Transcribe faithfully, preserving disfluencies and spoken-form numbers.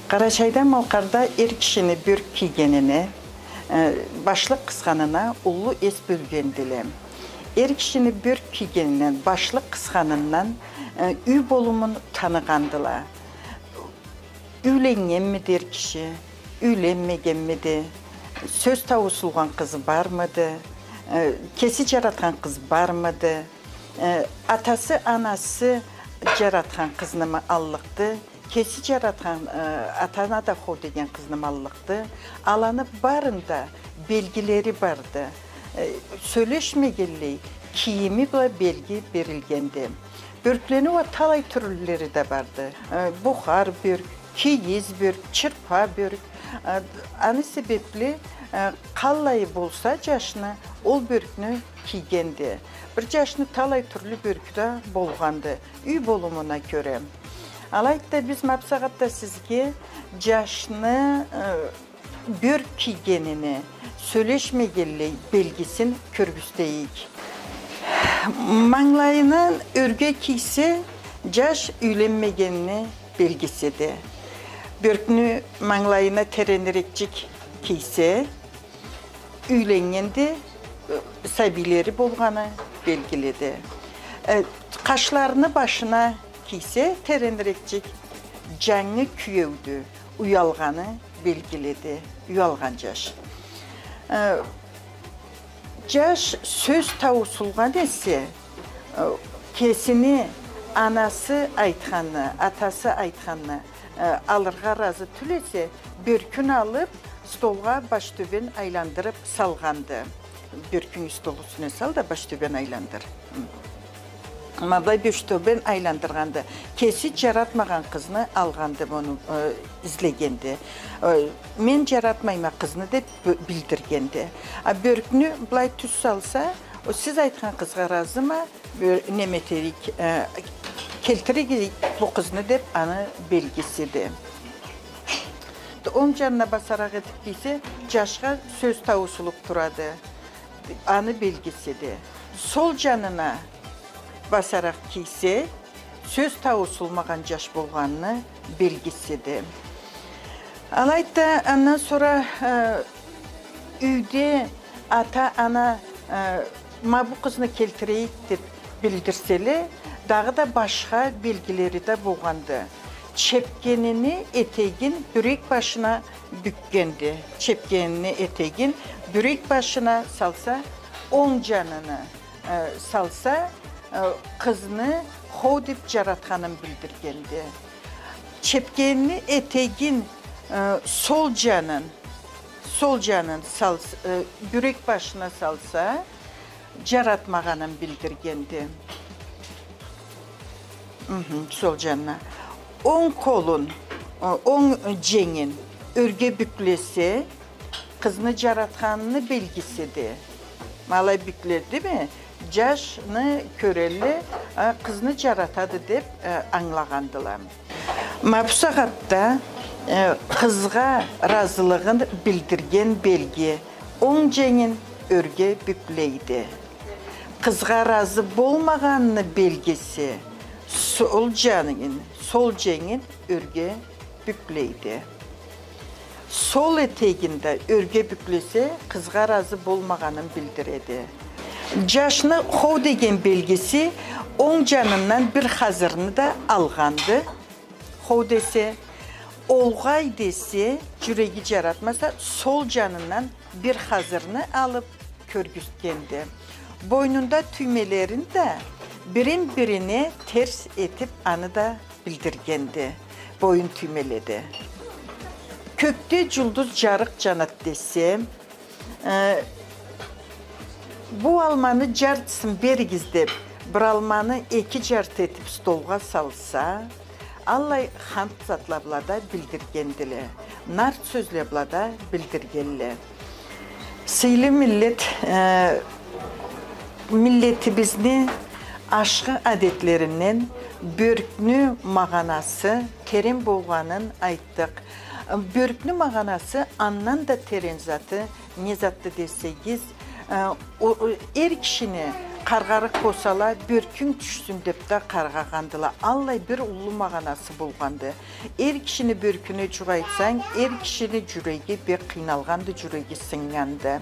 Къарачайда, Малкъарда эр кишини бёрк кийгенине, э, башлыкъ къысханына уллу эс бёлгендиле. Эр кишини бёрк кийгенинден, башлыкъ къысханындан, э, юй болумун таныгъандыла. Юйленнгенмиди эр киши, юйленмегенмиди, сёз тауусулгъан къызы бармыды, э, кеси джаратхан къыз бармыды, э, атасы, анасы джаратхан къызнымы аллыкъды, кеси джаратхан, э, ата-ана да хоу деген къызнымы аллыкъды. Аланы барында белгилери барды. Э, сёлешмегенлей, кийими бла белги берилгенди. Бёрклени уа талай тюрлюлери да барды. Э, бухар бёрк, кийиз бёрк, чырпа бёрк. Э, аны себепли, э, къаллай болса джашны, ол бёркню кийгенди. Бир джашны талай тюрлю бёркю да болгъанды, юй болумуна кёре. Алайды да, биз ма бусагъатда сизге джашны, э, бёрк кийгенини, сёлешмегенлей белгисин кёргюзтейик. Манглайындан ёрге кийсе, джаш юйленмегенини белгисиди. Бёркню манглайына теренирекчик кийсе, юйленнгенди, э, сабийлери болгъаны белгилиди. Э, къашларыны башына кийсе, теренирекчик, джангы кюеудю, уялгъаны белгилиди, уялгъан джаш. Э, джаш сёз тауусулгъан эсе, э, кесини анасы айтханны, атасы айтханны, э, алыргъа разы тюл эсе, бёркюн алып, столгъа баш тёбен айландырып салгъанды. Бёркюнгю стол юсюне сал да, баш тёбен айландыр. Ма былай баш тёбен айландыргъанды. Кеси джаратмагъан къызны алгъанды, муну, э, излегенди. Э, мен джаратмайма къызны деп бё-, билдиргенди. А бёркню былай тюз салса, о, сиз айтхан къызгъа разыма, бё-, неме этерик, э, келтиригиз бу къызны деп аны белгисиди. Онг джанына басаракъ этип кийсе, джашха сёз тауусулуп турады. Аны белгисиди. Сол джанына басаракъ кийсе, сёз тауусулмагъан джаш болгъаныны белгисиди. Алайды да, андан сора, э, юйде ата-ана, э, ма бу къызны келтирейик деп билдирселе, дагъыда башха белгилери да болгъанды. Чепкенини этегин бюрек башына бюкгенди. Чепкенини этегин бюрек башына салса, онг джанына, э, салса, э, къызны хоу деп джаратханын билдиргенди. Чепкенини этегин, э, сол джанын, сол джанын салс-, э, бюрек башына салса, джаратмагъанын билдиргенди. Мхм, сол джанына. Онг къолун, э, онг дженгин ёрге бюклесе, къызны джаратханыны белгисиди. Ма алай бюкледими, джашны кёрелле, э, къызны джаратады деп, э, ангылагъандыла. Ма бусагъатда, э, къызгъа разылыгъын билдирген белги, онг дженгин ёрге бюклейди. Къызгъа разы болмагъаныны белгиси, сол дженгин, сол дженгин ёрге бюклейди. Сол этегин да ёрге бюклесе, къызгъа разы болмагъанын билдиреди. Джашны хоу деген белгиси, онг джанындан бир хазырны да алгъанды. Хоу десе, олгъай десе, джюреги джаратмаса, сол джанындан бир хазырны алып кёргюзтгенди. Бойнунда тюймелерин да бирин-бирине терс этип, аны да билдиргенди. Боюн тюймеледи. Кёкде джулдуз джарыкъ джанад десе, э, бу алманы джартысын беригиз деп, бир алманы эки джарты этип столгъа салса, аллай хант затла бла да билдиргендиле, нарт сёзле бла да билдиргенле. Сыйлы миллет, э, миллетибизни ашхы адетлеринден бёркню магъанасы терен болгъанын айтдыкъ. Бёркню магъанасы андан да терен заты, не затды десегиз, э, о, о, эр кишини Къаргъарыкъ болсала, бёркюнг тюшсюн деп да къаргъагъандыла. Аллай бир уллу магъанасы болгъанды. Эр кишини бёркюне джукъ айтсанг, эр кишини джюреги бек къыйналгъанды, джюреги сыннганды.